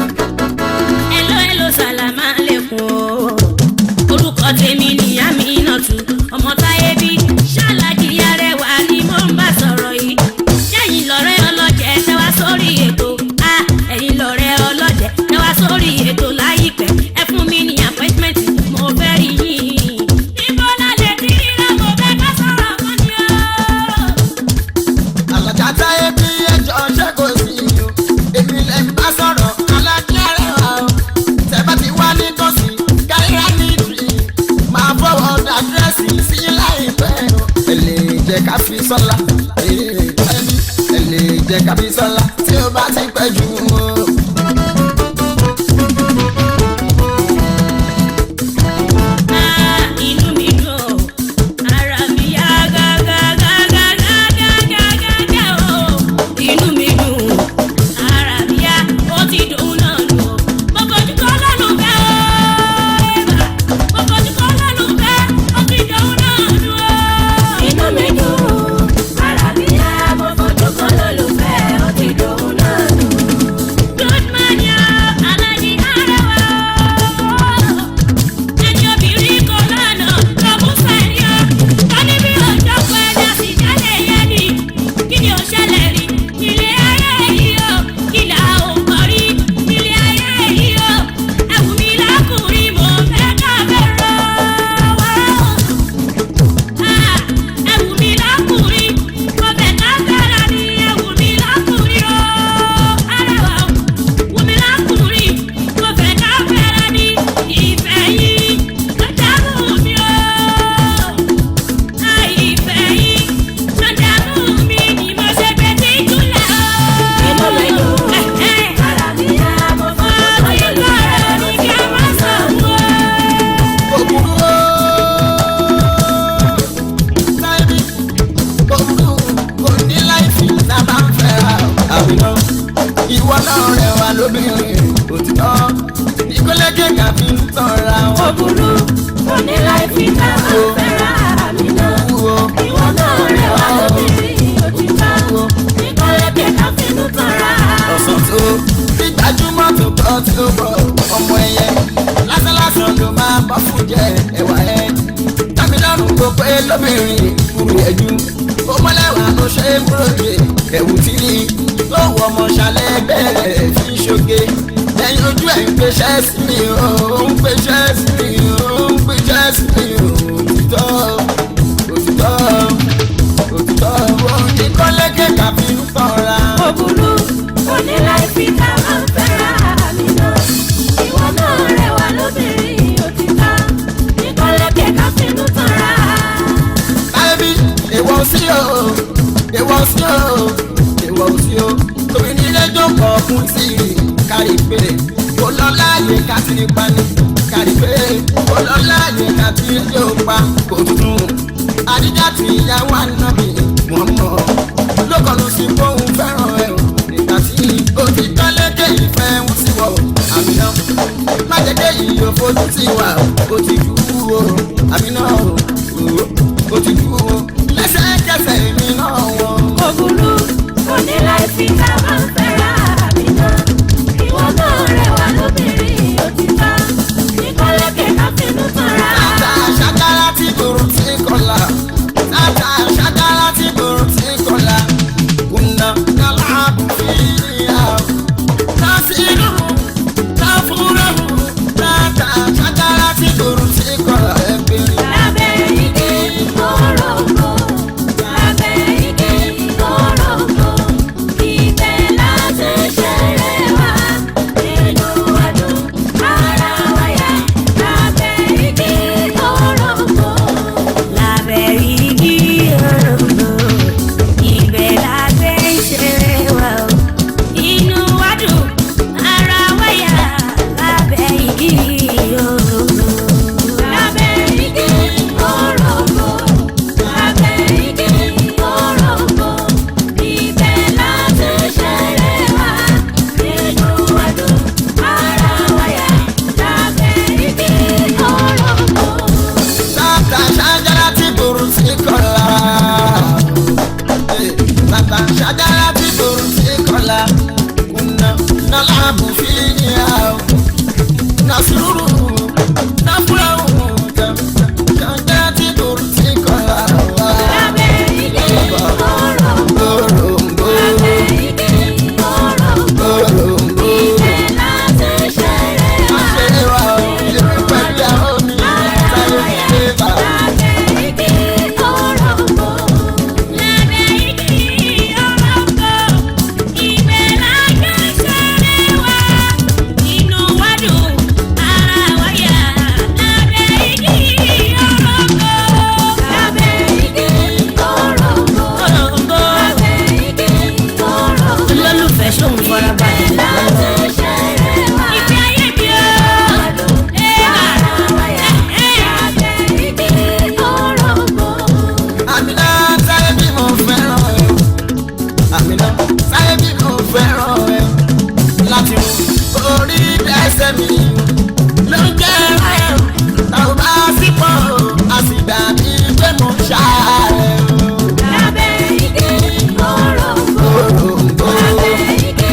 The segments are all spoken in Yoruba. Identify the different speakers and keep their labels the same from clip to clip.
Speaker 1: Hello, hello, sàlámà lẹ́kùn o. Orúkọ tèmi ni Aminatu, ọmọ táyé bí ṣáláàjì arẹwà ni mo ń bá sọ̀rọ̀ yìí. Ṣẹ́yìn lọ́rẹ́ ọlọ́jẹ̀ tẹ́ wá sórí ètò. Á ẹ̀yin lọ́rẹ́ ọlọ́jẹ̀ tẹ́ wá sórí ètò láìpẹ́. Ẹ fún mi ní appointment, mo fẹ́ rí yín. Níbo la lè ti ríra? Mo fẹ́ ká sọ̀rọ̀ kan ni o.
Speaker 2: Àlàjá táyé bí ẹjọ́ ṣé kò sí o. Èmi lè ń bá sọ̀rọ̀ alájí arẹwà o. Tẹ́ bá ti wá nítòsí, káríra nítìrì. Máa fọwọ́ àdírẹ́sì sí láìpẹ́ o. Ẹ lè jẹ́ ká fi sọ́la. Ẹ lè jẹ́ ká fi sọ́la tí ó bá ti pẹ́ jù o.
Speaker 1: Ah, inú mi dùn, ara mi yá gágágágágágágágá o. Inú mi dùn, ara mi yá, ó ti dùn náà nù. Mo fojú kọ́ lọ́lùfẹ́ o, mo fojú kọ́ lọ́lùfẹ́, ó ti dùn náà nù o.
Speaker 3: Inú mi dùn, ara mi yá, mo fojú kan lólùfẹ́, ó ti dùn náà nù.
Speaker 1: Good man yo, Alhaji Arewa o. Ẹni obìnrin kò lọ́nà lọ́mú sẹ́ni o. Tọ́ni bí ọjọ́ pẹ́ ní àsìjálẹ̀ yẹn ni. Kí ni ó ṣẹlẹ̀ rí nílé ayé yìí o? Kí là ó kọ́ rí nílé ayé yìí o? Ẹ̀wù mi lákùnrin mo fẹ́ ká bẹ̀rẹ̀ wá o. Ẹ̀wù mi lákùnrin mo fẹ́ ká bẹ̀rẹ̀ ni ẹ̀wù mi lákùnrin o. Arẹwà o. Wù mí lákùnrin mo fẹ́ ká bẹ̀rẹ̀ ni ìfẹ́ yìí ló dààmú mi o. Àìfẹ́ yìí ló dààmú mi ni mo ṣe gbé tí júlẹ̀ o.
Speaker 3: Inú mi dùn, ara mi yá, mo fojú kan
Speaker 1: Ọtí
Speaker 3: lólùfẹ́,
Speaker 1: kọ̀rọ̀
Speaker 3: ó
Speaker 1: ní
Speaker 3: ti
Speaker 1: ká
Speaker 3: dùn
Speaker 1: má
Speaker 3: náà
Speaker 1: sọ̀rọ̀
Speaker 3: nù.
Speaker 1: o.
Speaker 2: Òkúrú o. Táyébí òkúrú kò ní láìfì tá a bá ń fẹ́ra àwìnà. Ìwọ náà rẹwà lóbìnrin òtítọ́. Ìkólẹ́kẹ̀ kàfi ń tọ́ra wọn.
Speaker 3: Òbúrú, kò ní láì fi ká máa fẹ́ra àmì náà.
Speaker 2: Òkúrú o.
Speaker 3: Ìwọ náà rẹwà lóbìnrin òtítọ́. Níkọ́lẹ́kẹ̀ ká finú tanra.
Speaker 2: Ọ̀sán tó bí gbajúmọ̀ tó tọ́ tó bọ̀ ọmọ ẹyẹ. Lásánlásán ló máa bọ́ fún jẹ ẹ̀wà ẹ̀. Támílọ́rùn kò pé lóbìnrin kúrú ẹ̀jú. Ó mọ́lẹ́wà ló ṣe é múròdè ẹ̀wù tí rí. Tó wọ ọmọ ṣalẹ̀ bẹ́ẹ̀ fi ń ṣoge. Ẹyin ojú ẹ̀ ń pèsè sí mi o, ń pèsè sí mi o, ń pèsè sí mi o. Òtítọ́, òtítọ́, òtítọ́. Òun ní kọ́lẹ́kẹ̀ kàfi ń tọ́ra.
Speaker 3: Òbúrú, kò ní láì fi ká máa fẹ́ra àmì náà. Ìwọ náà rẹwà lóbìnrin òtítọ́. Níkọ́lẹ́kẹ̀ ká finú tanra.
Speaker 2: Báyọ̀bí, èwọ̀ sí o, èwọ̀ sí o, èwọ̀ sí o. Torí nílé jókòó fún sí i, kárí pé kò lọ láàyè ká ti rí pani. Kárí pé kò lọ láàyè ká ti rí yóò pa kò tuntun. Àdíjà tí ìyàwó ànábì wọ́n mọ̀. Lókọ̀lù sí fóun fẹ́ràn ẹ̀ o. Nígbà tí ó ti tọ́lẹ́kẹ̀ ìfẹ́ wọn sí wọ̀ àmì náà. Má jẹ́ kéyìí ò fojú sí wa o, ó ti dùn o, àmì náà o, ó ti dùn o. Lẹ́sẹ̀kẹsẹ̀ èmi náà wọ̀.
Speaker 3: Òbúrú, kò ní láì fi ká máa fẹ́ra àmì náà. Ìwọ náà rẹwà lóbìnrin òtítọ́. Níkọ́lẹ́kẹ̀ ká finú tanra.
Speaker 2: Tata ṣàkàrà tí kòrò tí kọlà. Tata ṣàkàrà tí kòrò tí kọlà. Kùnà kàlà fìyà. Tásìrò tàfúrò. Tata ṣàkàrà tí kòrò tí kọlà. Ẹgbẹ̀rin.
Speaker 3: Lábẹ́ igi orógbó, lábẹ́ igi orógbó, ibẹ̀ la
Speaker 2: Náfúrà òun jàǹjà tí kò tí kọ́ wa.
Speaker 3: Lábẹ́ igi òrom̀bó.
Speaker 2: Òròǹbó,
Speaker 3: Lábẹ́ igi òrom̀bó.
Speaker 2: òròǹbó.
Speaker 3: Ibẹ̀ láti ṣeré wa.
Speaker 2: Ṣeré wa o, èmi pẹ̀lú àwọn mi, táyé mi lè bà.
Speaker 3: Lábẹ́ igi òrom̀bó.
Speaker 1: Lábẹ́ igi òrom̀bó, ibẹ̀ lájọ ṣeré wa. Inú wa dùn, ara wa yá. Lábẹ́ igi òrom̀bó.
Speaker 3: Lábẹ́ igi òrom̀bó.
Speaker 1: Òrom̀bó.
Speaker 3: Lábẹ́ igi òrom̀bó.
Speaker 1: Olólùfẹ́ ṣòun farabalẹ̀.
Speaker 3: Láti ṣeré wa.
Speaker 1: Ìfẹ́ ayé mi o.
Speaker 3: Ara wa yá. Lábẹ́ igi òrom̀bó.
Speaker 2: Àmìnà táyé bí mo fẹ́ràn ẹ. Àmìnà táyé bí mo fẹ́ràn ẹ. Láti mú orí ẹsẹ̀ mi ló ń jẹ́ ẹ. Táwọn bá sì pọ̀, a sì dàbí pé mo ṣàárẹ̀ o.
Speaker 3: Lábẹ́ igi òrom̀bó.
Speaker 2: Òròǹbó,
Speaker 3: Lábẹ́ igi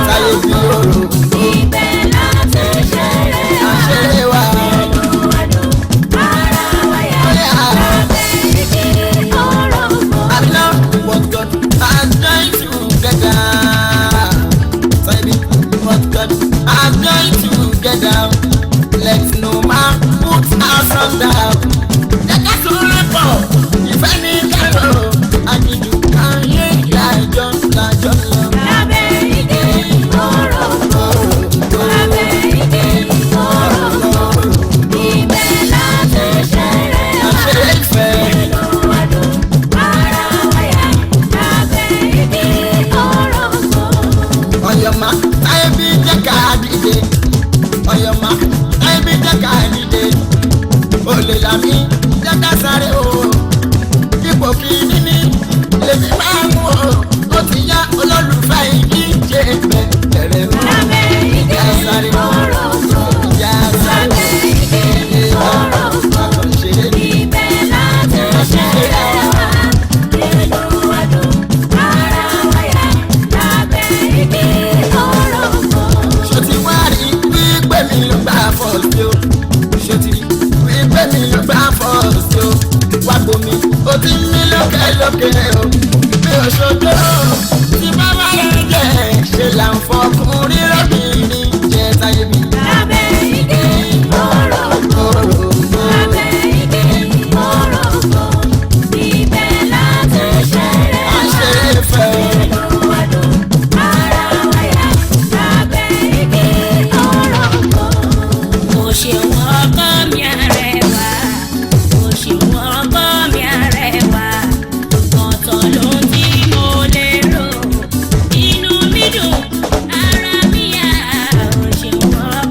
Speaker 2: táyé bí
Speaker 3: òrom̀bó.
Speaker 2: òròǹbó.
Speaker 3: Ibẹ̀ láti ṣeré wa.
Speaker 2: Ṣeré wa.
Speaker 3: Inú wa dùn, ara wa yá. Lábẹ́ igi òrom̀bó.
Speaker 2: Àmìnà what God has joined together. Táyé what God has joined together. Let no man put us under. Jẹ́ ká sọ̀rọ̀ pọ̀, ìfẹ́ ní kárò. Àjèjì kan yé lájọ́ lájọ́ lọ.
Speaker 3: Lábẹ́ igi òrom̀bó. Lábẹ́ igi òrom̀bó. Ibẹ̀ láti ṣeré wa.
Speaker 2: Ṣeré ìfẹ́.
Speaker 3: Inú wa dùn, ara wa yá. Lábẹ́ igi òrom̀bó.
Speaker 2: Ọ̀yọ̀má táyé bí jẹ́ ká dìde. Ọ̀yọ̀má táyé bí jẹ́ ká dìde. Olè làmí jẹ́ ká sáré o. Ipò kìíní ni lèmi máa mú o. Ó ti yá olólùfẹ́ ìdíje bẹ̀rẹ̀ o.
Speaker 3: Lábẹ́ igi
Speaker 2: Yá sáré o.
Speaker 3: òrom̀bó.
Speaker 2: Yá sáré o.
Speaker 3: Lábẹ́ igi òrom̀bó.
Speaker 2: Àkànṣe ni.
Speaker 3: Ibẹ̀ láti ṣeré wa. Inú wa dùn, ara wa yá. Lábẹ́ igi òrom̀bó.
Speaker 2: Ṣó ti wá rí wípé mi ló gbà fọ́ọ̀sì o? Ṣó ti rí wípé mi ló gbà fọ́ọ̀sì o? Wá gbomi, ó ti ń mí lókèlókè o. Mi ò ṣojú o, tí bàbá rẹ̀ jẹ́ ṣe là ń fọkùnrin rẹ́bìnrin jẹ́ táyé mi.
Speaker 3: Lábẹ́ igi òrom̀bó.
Speaker 2: Òròǹbó,
Speaker 3: Lábẹ́ igi òrom̀bó. Ibẹ̀ láti ṣeré
Speaker 2: à ń
Speaker 3: wa.
Speaker 2: ṣeré ìfẹ́ o.
Speaker 3: Inú wa dùn, ara wa yá. Lábẹ́ igi òrom̀bó.
Speaker 1: Mo ṣeun ọkọ mi arẹwà, mo ṣeun ọkọ mi arẹwà, ọ̀tọ̀ ló ń tí mo lérò, inú mi dùn, ara mi yá. Mo ṣeun ọkọ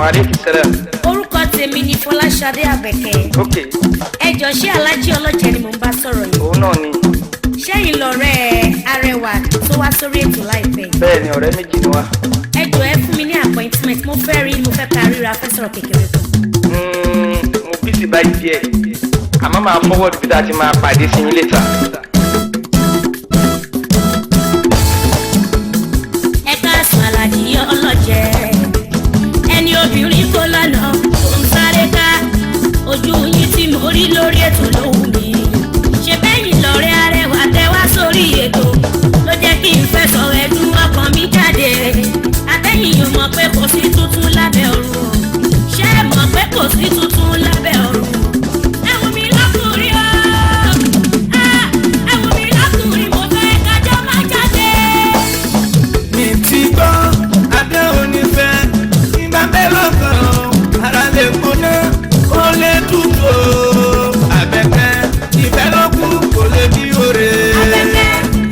Speaker 4: Wa aleykum salam.
Speaker 1: Orúkọ tèmi ni Fọláṣadé Àbẹ̀kẹ́.
Speaker 4: Ok.
Speaker 1: Ẹ jọ̀ọ́, ṣé Alájí Ọlọ́jẹ ni mò ń bá sọ̀rọ̀ yìí?
Speaker 4: Òun náà ni.
Speaker 1: Ṣẹ́yìn lọ̀rẹ́ Arẹwà tó wá sórí ètò láìpẹ́ yìí?
Speaker 4: Bẹ́ẹ̀ ni, ọ̀rẹ́ méjì ni wá.
Speaker 1: Ẹ jọ̀ọ́, ẹ fún mi ní appointment, mo fẹ́ rí, mo fẹ́ ká ríra, fẹ́ sọ̀rọ̀ kékeré kan.
Speaker 4: Mo busy báyìí díẹ̀, àmọ́ máa forward bí tá a ti máa pàdé sí yín later.
Speaker 1: Ẹ káàsán, Alájí Ọlọ́jẹ. Ẹni obìnrin kó lọ́nà tó ń sáré ká, ojú yín tí mo rí lórí ètò lóhùn mi. Ṣe bẹ́yìn lọ́rẹ́ Arẹwà tẹ wá sórí ètò ló jẹ́ kí n fẹ́ sọ ẹ̀dùn ọkàn mi jáde. Àtẹ̀yìn yóò mọ̀ pé kò sí tuntun lábẹ́ ọ̀run. Ṣé ẹ mọ̀ pé kò sí tuntun lábẹ́ ọ̀run? Ẹ wù mí lọ́kùnrin o. Ah, ẹ wù mí lọ́kùnrin, mo fẹ́ kájọ́ máa jáde.
Speaker 5: Mi ti gbọ́ adé onífẹ́ nígbà bẹ́ẹ̀ lọ́kàn ara lè gbóná, ó lè tútù o. Àbẹ̀kẹ́, ìfẹ́ ló kù kò lè bí oore.
Speaker 3: Àbẹ̀kẹ́,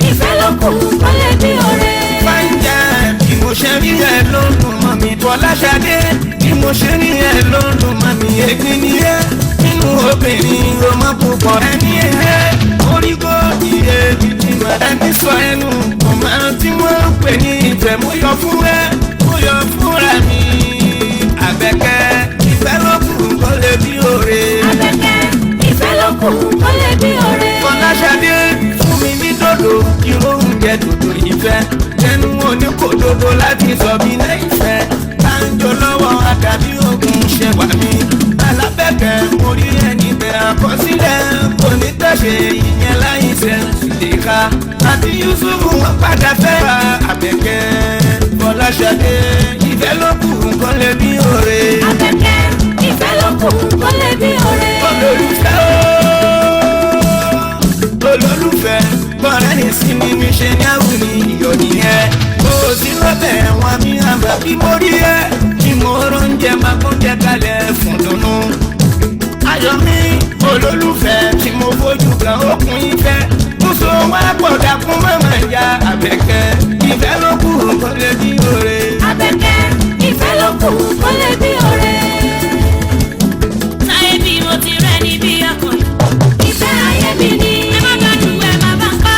Speaker 3: ìfẹ́ ló kù kó lè bí oore.
Speaker 5: Fáńjà bí mo ṣe rí ẹ ló ń dùn mọ́ mi. Fọláṣadé, bí mo ṣe rí ẹ ló ń dùn mọ́ mi. Ègbín ni ẹ nínú obìnrin, ọmọ púpọ̀ ẹni ẹ orí kò iye bíbí mọ́ ẹni sọ ẹnu kò máa tí wọ́n ń pè ní ìfẹ́. Mo yọ fún ẹ, mo yọ fúnra mi. Àbẹ̀kẹ́, ìfẹ́ ló kù kó lè bí oore.
Speaker 3: Àbẹ̀kẹ́, ìfẹ́ ló kù kó lè bí oore.
Speaker 5: Fọláṣadé, fún mi ní dòdò, irú oúnjẹ dòdò ìfẹ́ lẹ́nu òní kò dodo láti sọ bí láìfẹ́ báńjọ lọ́wọ́ àdàbí ogun ṣe wà mí. Alábẹ́kẹ̀, mo rí ẹni bẹ̀ àkọsílẹ̀ kò ní tẹ̀sẹ̀ ìyẹn láìsẹ̀ ṣùlẹ̀ká àti Yusufu wọn padà fẹ́ ra. Àbẹ̀kẹ́, Fọláṣadé, ìfẹ́ ló kù nǹkan lè bí oore.
Speaker 3: Àbẹ̀kẹ́, ìfẹ́ ló kù kó lè bí oore.
Speaker 5: Olólùfẹ́ o, olólùfẹ́, bọ́ọ̀rẹ́ ní sinmi mi ṣe ní àwùní iyọ̀ nìyẹn. Kò sí lọ́bẹ̀ wọn mi àgbà bí mo rí ẹ kí mo róúnjẹ máa kóúnjẹ kalẹ̀ fún dùnú. Ayọ̀ mi, olólùfẹ́ tí mo fojú kan okùn ìfẹ́ mo so wá pọ̀dà fún màmá ìyá. Àbẹ̀kẹ́, ìfẹ́ ló kù kó lè bí oore.
Speaker 3: Àbẹ̀kẹ́, ìfẹ́ ló kù kó lè bí oore.
Speaker 1: Táyé bí mo ti rẹ́ níbi ọkàn.
Speaker 3: Ìfẹ́ ayé mi ni.
Speaker 1: Ẹ má bá dùn, ẹ má bá ń pa.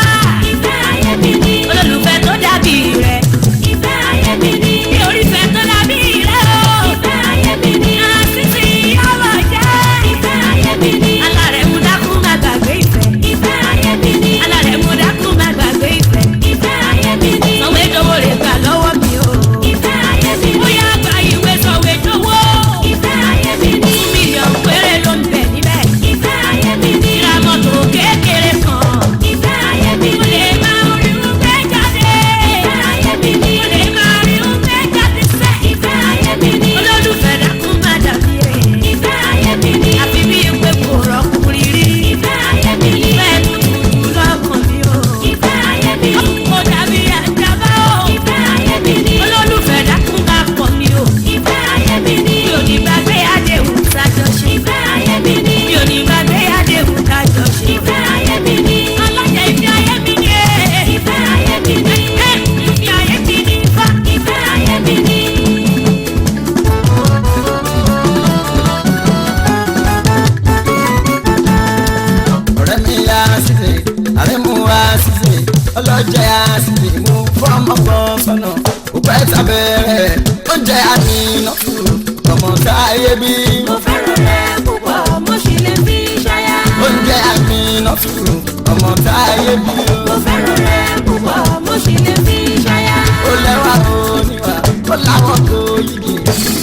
Speaker 3: Ìfẹ́ ayé mi ni.
Speaker 1: Olólùfẹ́ tó dàbí rẹ̀.
Speaker 3: Ìfẹ́ ayé mi ni.
Speaker 1: Mi ò rí fẹ́ tó dàbí rẹ̀ o.
Speaker 3: Ìfẹ́ ayé mi ni.
Speaker 1: Àṣìṣe ọlọ́jẹ́.
Speaker 3: Ìfẹ́ ayé mi ni.
Speaker 1: Alárẹ̀ mú dákún má gbàgbé ìfẹ́.
Speaker 3: Ìfẹ́ ayé mi ni.
Speaker 1: Alárẹ̀ mú dákún má gbàgbé ìfẹ́.
Speaker 3: Ìfẹ́ ayé mi ni.
Speaker 1: Sọ̀wédowó rè gbà lọ́wọ́ mi o.
Speaker 3: Ìfẹ́ ayé mi ni.
Speaker 1: Bóyá gba ìwé sọ̀wédowó.
Speaker 3: Ìfẹ́ ayé mi ni.
Speaker 1: 2 million péré ló ń bẹ̀ níbẹ̀.
Speaker 3: Ìfẹ́ ayé mi ni.
Speaker 1: Ra mọ́tò kékeré kan.
Speaker 3: Ìfẹ́ ayé mi
Speaker 1: Mo
Speaker 3: ni.
Speaker 1: lè máa rí un gbé jáde.
Speaker 3: Ìfẹ́ ayé mi ni.
Speaker 1: Mo lè máa rí un gbé jáde sẹ́.
Speaker 3: Ìfẹ́ ayé mi ni.
Speaker 1: Olólùfẹ́, dákun má dàbí ẹ̀.
Speaker 3: Ìfẹ́ ayé mi ni.
Speaker 1: Àfi bí pé kò rọ́kùnrin rí.
Speaker 3: Ìfẹ́ ayé mi ni.
Speaker 1: Ìfẹ́ tuntun jù lọ́kàn mi o.
Speaker 3: Ìfẹ́ ayé mi ni.
Speaker 1: Kò dàbí àjàbá o.
Speaker 3: Ìfẹ́ ayé mi ni.
Speaker 1: Olólùfẹ́, dákun bá pọ̀ mi o.
Speaker 3: Ìfẹ́ ayé mi ni.
Speaker 1: Mi ò ní gbàgbé àdéhùn tájọ ṣe.
Speaker 3: Ìfẹ́ ayé mi ni.
Speaker 1: Mi ò ní gbàgbé àdéhùn tájọ ṣe.
Speaker 3: Ìfẹ́ ayé mi ni.
Speaker 1: Alájà, ìfẹ́ ayé mi ni ẹ̀.
Speaker 3: Ìfẹ́ ayé mi ni.
Speaker 1: Ẹ̀, ìfẹ́ ayé mi ni fá.
Speaker 3: Ìfẹ́ ayé mi ni.
Speaker 2: Ọ̀rẹ́ mi yá sísè, àrẹ mú wá sísè, ọlọ́jẹ́ yá sísè, mú fọ́ọ̀mù kan sọ́nà òpẹ́ tàbẹ̀rẹ̀ oúnjẹ àmì nọ́ọ̀tù ọmọ táyé bí.
Speaker 3: Mo fẹ́ràn rẹ púpọ̀, mo sì lè fi ṣaya.
Speaker 2: Oúnjẹ àmì nọ́ọ̀tù ọmọ táyé bí.
Speaker 3: Mo fẹ́ràn rẹ púpọ̀, mo sì lè fi ṣaya.
Speaker 2: Ó lẹ́wà, ó níwà, ó láwọn kò yìgì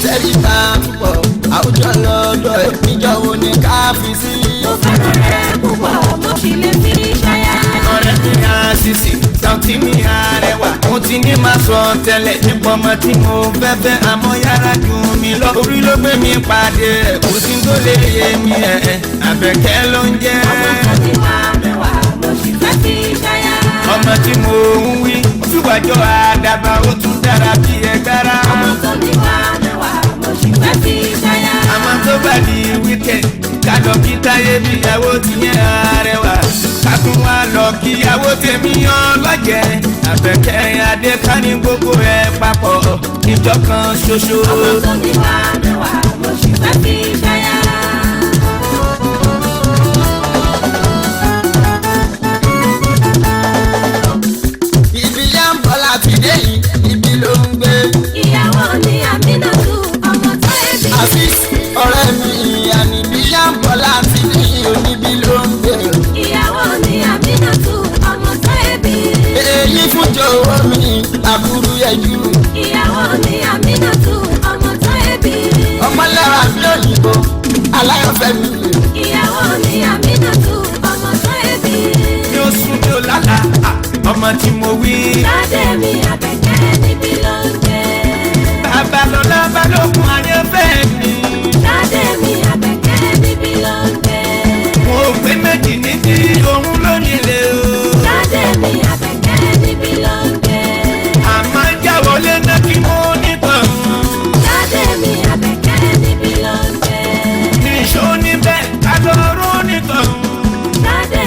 Speaker 2: tẹ́lifà púpọ̀ àwùjọ lọ́dọ̀ ẹ̀ níjọ́ wo ni ká fi sí.
Speaker 3: Mo fẹ́ràn rẹ púpọ̀, mo sì lè fi ṣaya.
Speaker 5: Ọ̀rẹ́ mi àṣìṣe Sauty mi arẹwà, mo ti ní máa sọ tẹ́lẹ̀ nípa ọmọ tí mo fẹ́ fẹ́, àmọ́ yára ju mi lọ. Orí ló gbé mi pàdé ẹ̀, kò sí tó lè yé mi ẹ̀ ẹ̀ Àbẹ̀kẹ́ ló ń jẹ́.
Speaker 3: Ọmọ tó ti wá mẹ́wàá, mo sì fẹ́ fi ṣaya.
Speaker 5: Ọmọ tí mo ń wí, ó fi wájọ àdàbà, ó tún dára bí ẹgbára.
Speaker 3: Ọmọ tó ti wá mẹ́wàá, mo sì fẹ́ fi ṣaya.
Speaker 5: Àmọ́ tó bá di weekend, ká lọ kí táyé bíyàwó ti yẹn arẹwà, ká tún wá lọ kí Ìyàwó tèmi ọlọ́jẹ̀ Àbẹ̀kẹ́ Adéká ní gbogbo ẹ̀ papọ̀ ìjọ kan ṣoṣo.
Speaker 3: Ọmọ tó ní wá mẹ́wàá mo sì fẹ́ fi ṣaya.
Speaker 2: Ibi yá ń bọ̀ láti dé yìí, ibi ló ń gbé.
Speaker 3: Ìyàwó ni Aminatu ọmọ Táyébí.
Speaker 2: Azeez ọ̀rẹ́ mi àníbí yá ń bọ̀ láti dé yìí, oníbi ló ń gbé.
Speaker 3: Ìyàwó ni Aminatu ọmọ Táyébí.
Speaker 2: Èyí fún jọ̀wọ́ mi, àbúrú yẹjú.
Speaker 3: Ìyàwó ni Aminatu ọmọ Táyébí.
Speaker 2: Ọmọlára bí òyìnbó, aláyọ̀fẹ́ mi.
Speaker 3: Ìyàwó ni Aminatu ọmọ Táyébí.
Speaker 5: Mi ò sùn mi ò lálàá ọmọ tí mo wí.
Speaker 3: Ládé mi Àbẹ̀kẹ́ níbi ló ń gbé.
Speaker 5: Babalọ́lá Balógun ayẹ́fẹ́ mi.
Speaker 3: Ládé mi Àbẹ̀kẹ́ níbi ló ń gbé.
Speaker 5: Mo pé méjì níbi òun ló nílé o.
Speaker 3: Ládé mi Àbẹ̀kẹ́ níbi ló ń gbé.
Speaker 5: Àmọ́ jáwọlé náà kí mo nìkan.
Speaker 3: Ládé mi Àbẹ̀kẹ́ níbi ló ń gbé.
Speaker 5: Nìṣó níbẹ̀ ká lọ́rọ́ nìkan.
Speaker 3: Ládé